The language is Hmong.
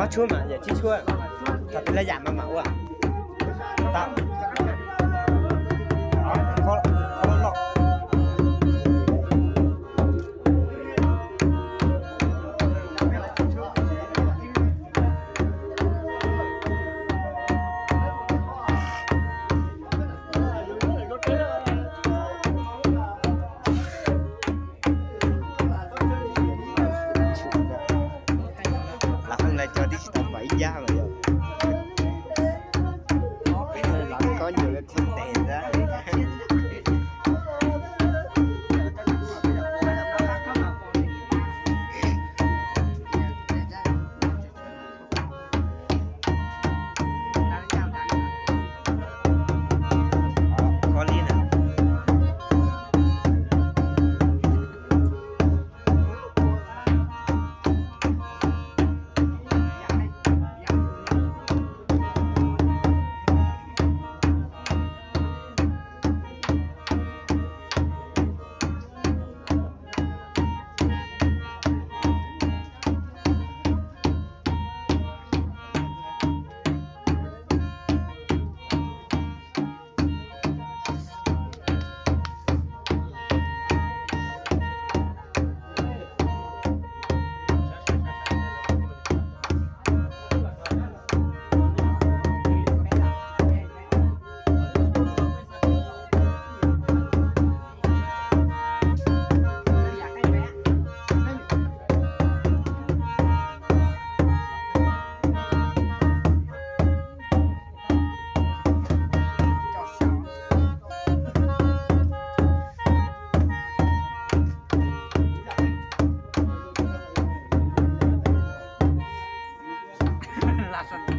Ob tshuab mas yam tsib tshuab, thaum twg laj yam mas mam ua. Tau. Kho, kho loj loj. Los pheej lawv cov tib si tau pom ib yam los yog. Los koj yuav lawv txhub tes ntag. Kho li na. Lam